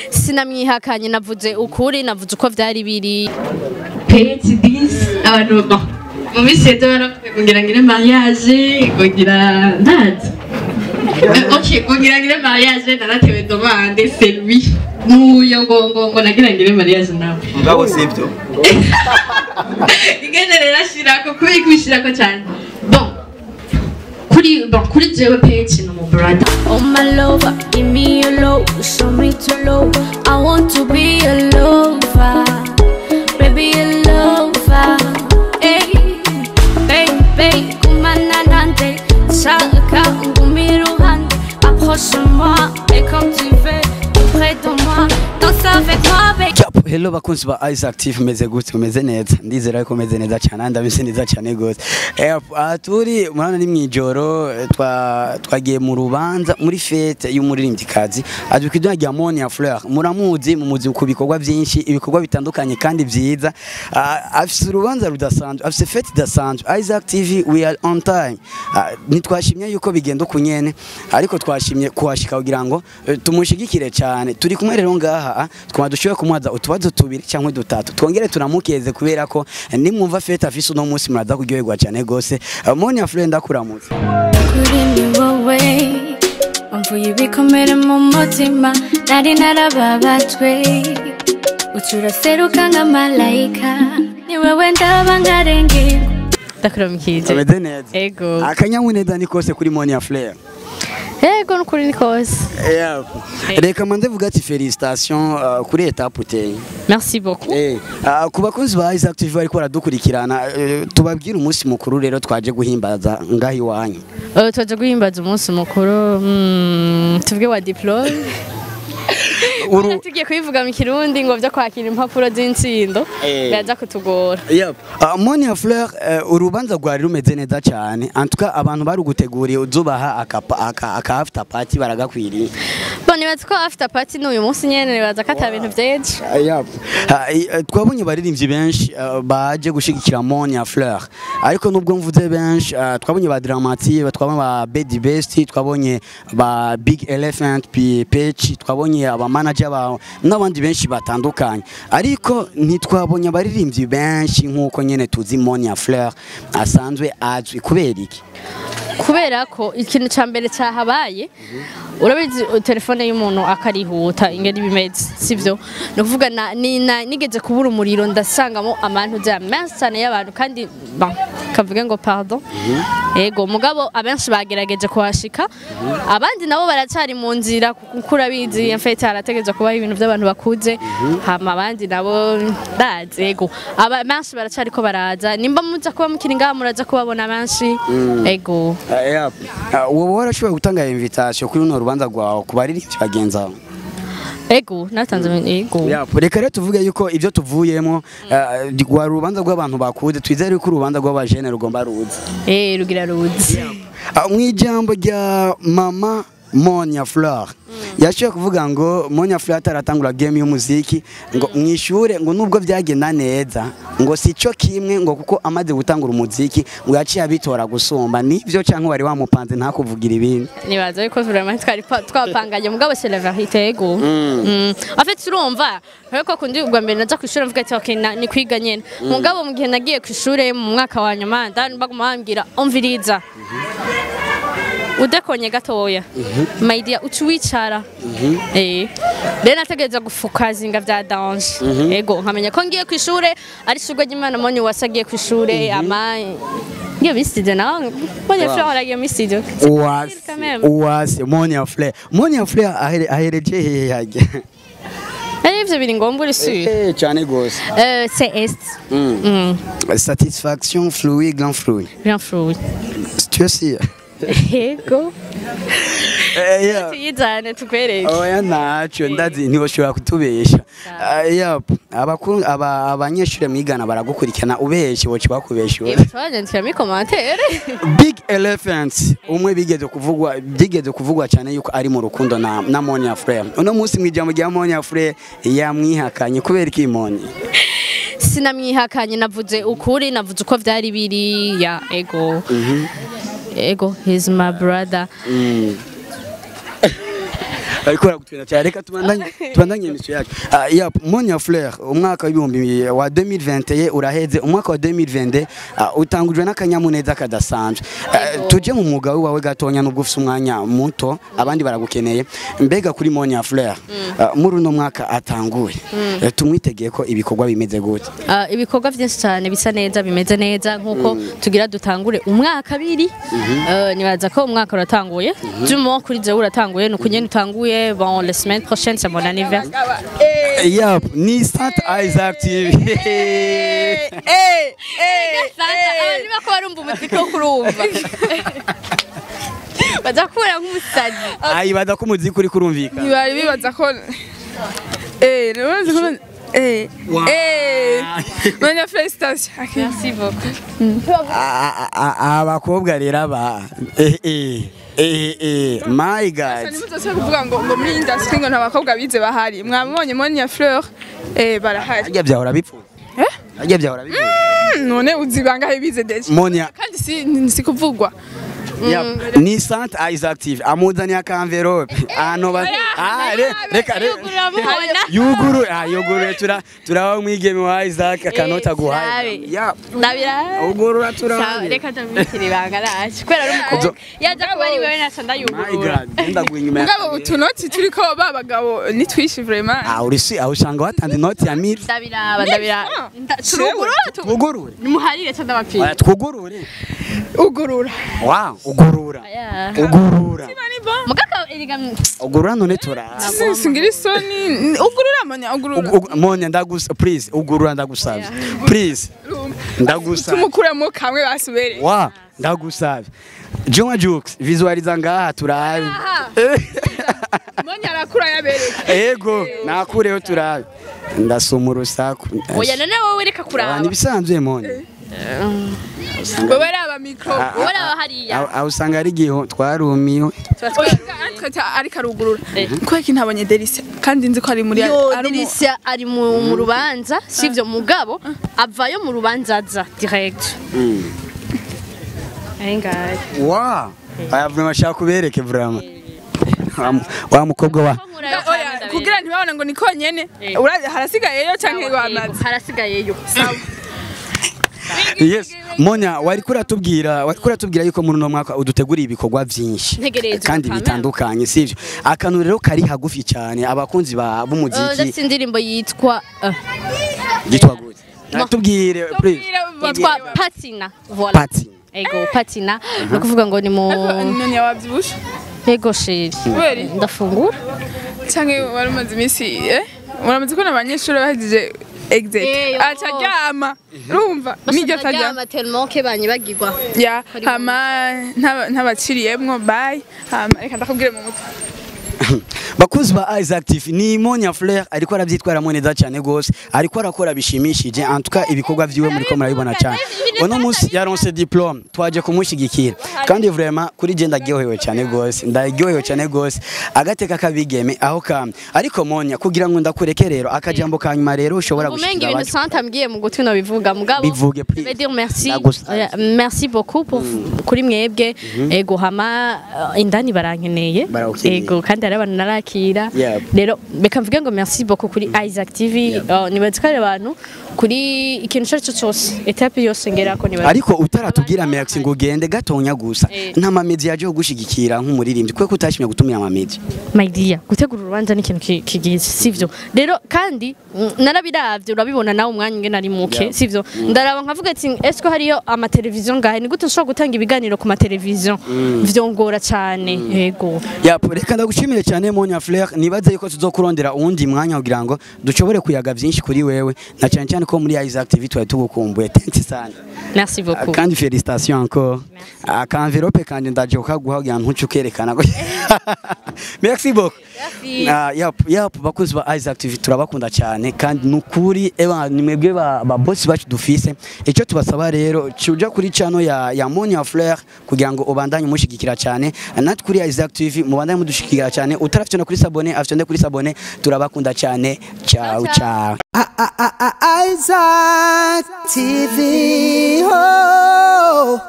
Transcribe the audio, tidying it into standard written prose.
Sinamwihakanye, navuze ukuri, navuze uko vyari biri. Peti disi abantu bon mu minsi iheze baravuze ngo ngira ngire mariage, ngo ngira ndazi. Ok, ngo ngira ngire mariage, naratewe demande, c'est lui nuyo ngo nagira ngire mariage nawe. Mugabo sivyo. Ingene rero ashirako kubera kubishirako cyane, bon, kuri jewe Peti ni umu brother. Oh my lover, give me your love, show me to love. I want to be your lover, baby, your lover. Hey, baby, gumana nanje, shaka ungumi iruhande. Approche-moi et comme tu veux, tout près de moi, danse avec moi, baby. Yap, hello bakunzi ba Isaac TV, meze gute? Meze neza? Ndizera ko meze neza cyane, ndameze neza cyane gose. Aha turi murabona ni mwijoro, twagiye mu rubanza muri fête y'umuririmbyikazi azwi ku izina rya Monia Fleur. Muramuzi, mumuzi ku bikorwa byinshi, ibikorwa bitandukanye kandi byiza. Afise urubanza rudasanzwe, afise fête idasanzwe. Isaac TV, we are on time. Ntitwashimye yuko bigenda uku nyene, ariko twashimye kuhashika kugira ngo tumushigikire cyane. Turi kumwe rero ngaha, twaba dushoboye kumubaza utubazo tubiri cyangwa dutatu, twongere tunamukeze kubera ko nimwumva fête afise uno munsi muraza kuryoherwa cyane gose. Monia Fleur, ndakuramutse. Kuri ni wowe wamvuye ibikomere mu mutima, nari narababajwe, uca uraseruka nka malayika, ni wowe ndaba nkarengerwa. Ndakuramukije. Ameze neza? Ego. Akanyamuneza ni kose kuri Monia Fleur. Ego, nukuri ni kose. Yeah. Reka manze vuga ati félicitations kuri étape uteye. Merci beaucoup. Ku bakunzi ba Isaac TV bariko baradukurikirana, tubabwire umunsi mukuru rero twaje guhimbaza ngaho iwanyu. Twaje guhimbaza umunsi mukuru, tuvuge wa diplôme. Tugiye kubivuga mu Kirundi ngo vyo kwakira impapuro z'intsindo biraza kutugora. Yep. Monia Fleur, urubanza rwari rumeze neza cyane. En tout cas abantu baruguteguriye uzubaha aka after party baragakwiriye. Bon, nibaza ko after party n'uyu munsi nyene, nibaza ko ata bintu vy'ejo. Yep. Twabonye abaririmbyi benshi baje gushigikira Monia Fleur. Ariko nubwo mvuze benshi, twabonye ba Dramati, twabonye ba Bedi Best, twabonye ba Big Elephant, Pech, twabonye aba manager ba n'abandi benshi batandukanye. Ariko ntitwabonye abaririmbyi benshi nkuko nyene tuzi Monia Fleur asanzwe azwi. Kubera iki? Kubera ko ikintu ca mbere cyahabaye, urabizi, telefone y'umuntu akarihuta ingene bimeze, sivyo? Ni ukuvuga nigeze kubura umuriro, ndasangamo amantu ya menshi cyane y'abantu, kandi bon, kavuge ngo pardon. Ego, mugabo abenshi bagerageje kuhashika, abandi nabo baracari mu nzira, kuko urabizi, en fait harategerezwa kubaho ibintu by'abantu bakuze, hama abandi nabo ndazi. Ego, aba benshi baracariko baraza, nimba muza kuba mukiri ngaha muraza kubabona benshi, ego. Yep. Wowe warashoboye gutanga invitation kuri runo rubanza rwawe ku baririmbyi bagenzi bawe? Ego, natanze, ego. Yep. Reka rero tuvuge yuko ibyo tuvuyemo rwa rubanza rw'abantu bakuze, twizere yuko urubanza rw'abajene rugomba ruze. Rugira ruzi. Mu ijambo rya mama Monia Fleur yashoboye kuvuga ngo Monia Fleur ataratangura game y'umuziki, ngo mwishure ngo nubwo byagenda neza ngo sico kimwe, ngo kuko amaze gutangura umuziki ngo yaciye abitora gusumba. Nivyo canke wari wamupanze ntakuvugira ibindi? Nibaza yuko vraiment twari twapanganye, mugabo c'est la vérité, ego. En fait urumva ariko kundi ubwa mbere naja kwishuri mvuga ati okay, ni kwiga nyene, mugabo mu gihe nagiye kw'ishure mu mwaka wa nyuma ndani baguma bambwira: "Umviriza, udekonye gatoya, my dear, uca wicara." Rero nategereza gufokazinga vya danger, ego, nkamenya ko ngiye kw'ishure ari ishurwe ry'Imana. Moni wasagiye kw'ishure ama ngiye muri studio nawe Monia Fleur aragiye muri studio. Uwase. Quand même. Uwase Monia Fleur, Monia Fleur ahereje hehe hajya? Ari ivyo biri ngombwa uri sûr? Cyane gose. C'est est. Satisfaction, fruit, grand fruit. Grand fruit. Tu es sûr? Ego. Yeah. Tuyizane tukwereke. Oya, ntacyo, ndazi ntiboshobora kutubesha. Yep. Abanyeshuri mwigana baragukurikirana, ubeshe boca bakubesha. Twanyandikira muri commentaire. Big Elephant umwe bigeze kuvugwa, byigeze kuvugwa cyane yuko ari mu rukundo na Monia Fleur. Uno munsi mu ijambo rya Monia Fleur yamwihakanye. Kubera iki, Moni? Sinamwihakanye, navuze ukuri, navuze uko vyari biri, ya, ego. Ego, he's my brother. Ariko aragutwena cyane. Reka tubandanye émission yacu. Ya Monia Fleur, umwaka w'ibihumbi wa 2021 uraheze, umwaka wa 2022 utangujwe n'akanyamuneza kadasanzwe. Tuje mu mwuga wawe gatonya, nubwo ufise umwanya muto, abandi baragukeneye. Mbega kuri Monia Fleur, muri uno mwaka atanguye, tumwitegeye ko ibikorwa bimeze gute? Ibikorwa byinshi cyane bisa neza, bimeze neza, nkuko tugira dutangure umwaka biri. Nibaza ko umwaka uratanguye, du moins kuri jewe uratanguye, nuko nyene utanguye. Bon, la semaine prochaine, c'est mon anniversaire. Yep, ni Saint Isaac TV. Abantu bako barumva umuziki wo kurumva baza kubura nk'umusazi. Ayibaza ko umuziki uri kurumvikana. Ntibari bibaza ko bibaza ko Monia, félicitations. Merci beaucoup. Abakobwa rero aba my God. Nimutose kuvuga ngo muri industry ngo nta bakobwa bize bahari. Mwabonye Monia Fleur, barahari. Harya byahora bipfuye? Harya byahora bipfuye? None uzi bangahe bize déjà? Monia. Kandi si kuvugwa. Yep. Ni Saint Isaac TV amuzaniye aka envelope ano ba reka yuguru yuguru turaba umwigeme wa Isaac akanota guhaye. Ya ndabira ugurura turaba. Reka ndabikira ibanga nacu kubera ari umukobwa yaza kuba ari wewe naca ndayugurura. My God, ndaguye inyuma. Mugabo utunoti turiko babagabo ni twishi vraiment. Urisi aho usanga watanze inoti ya 1000. Ndabira turugurura tugurure. Nimuharire ca ndabapira. Twugurure. Ugurura. Wow, ugurura. Ugurura. Mugaka eriga ugurura none tura. Singira isoni. Ugurura Monia, ugurura. Monia ndagusa, please, ugurura ndagusabye. Please. Ndagusabye. Tumukuremo kamwe basubere. Wow, ndagusabye. Juma Jux, visualiza ngaha turabe. Monia arakura yabereke. Ego, nakureho turabe. Ndasoma urusaku. Oya none wowe reka kuraba. Ni bisanzwe Monia. Wewe raba micro, wewe raba hariya. Aho usanga ari giho twarumiwe. Ariko arugurura. Kweki ntabonye Delicia kandi nzi ko ari muri Delicia ari mu rubanza, sivyo mugabo avayo mu rubanza aza direct. Aingaye. Wow. Aya vraiment shaka kubereke vraiment. Wa mukobwa wa kugira ntibabone ngo niko nyene. Harasigayeyo canke wamaze? Harasigayeyo. Yes, Monia wari kuratubwira yuko muri no mwaka uduteguriye ibikorwa byinshi kandi bitandukanye, sivyo? Akantu rero kari hagufi cyane abakunzi ba b'umuziki. Ndafite indirimbo yitwa yitwa gute? Natubwire please. Yitwa Patina. Voilà. Patina. Ego Patina. No kuvuga ngo ni mu Monia wabyibushe? Ego sheri. Ndafungura. Canke wari umaze iminsi uramaze ko n'abanyeshuri bahejeje exit. Acaryama. Urumva nijyo ataryama tellement que banyibagirwa. Ya hama ntabaciriyemwo bye. Hama reka ndakubwire mu mutwe. Bakunzi ba Isaac TV, ni Monia Fleur ariko aravyitwaramo neza cyane gose, ariko arakora bishimishije. En tout cas ibikorwa vyiwe muri ko murabibona cyane. Uno munsi yaronse diplome, twaje kumushigikira. Kandi vraiment kuri je ndaryohewe cyane gose, ndaryohewe cyane gose. Agateka kabigeme aho kamwe. Ariko Monia kugira ngo ndakureke rero akajambo kanyuma rero ushobora gushikira. Umenga ibintu santa mbwiye mu gutwi no bivuga mugabo. Bivuge please. Je vais dire merci. Merci beaucoup pour kuri mwebwe. Ego hama indani barankeneye. Ego kandi ari abantu narakira. Rero reka mvuge ngo merci beaucoup kuri Isaac TV. Nibaza ko ari abantu kuri ikintu cyo cyose etape yose ngerako nibaza. Ariko utaratubwira merci ngo ugende gatonya gusa. Nta mamedi yaje kugushigikira nk'umuririmbyi kuko utashimye gutumira amamedi. My dear, gutegura urubanza ni ikintu kigize, sivyo? Rero kandi narabiravye urabibona nawe umwanya ngene ari muke, sivyo? Ndaraba nkavuga ati est-ce que hariyo ama television ngahe ni gute nshobora gutanga ibiganiro ku ma television? Vyongora cyane. Yego. Ya reka ndagushimire cyane Monia Fleur, nibaze yuko tuzokurondera uwundi mwanya kugira ngo dushobore kuyaga byinshi kuri wewe na cyane cyane ko muri Isaac TV twari tugukumbuye. Thanks sana. Merci beaucoup. Kandi félicitations encore. Aka enveloppe kandi ndaje kukaguha kugira ngo ntucukerekana. Merci beaucoup. Yap bakunzi ba Isaac TV turabakunda cyane kandi nukuri eba nimwebwe ba boss bacu dufise. Icyo tubasaba rero cuja kuri channel ya Monia Fleur kugira ngo ubandanye mushigikira cyane. Natwe kuri Isaac TV mubandanye mudushigikira cyane. Utarafite kuri sabone afite kuri sabone turabakunda cyane. Ciao ciao. Isaac TV. Oh.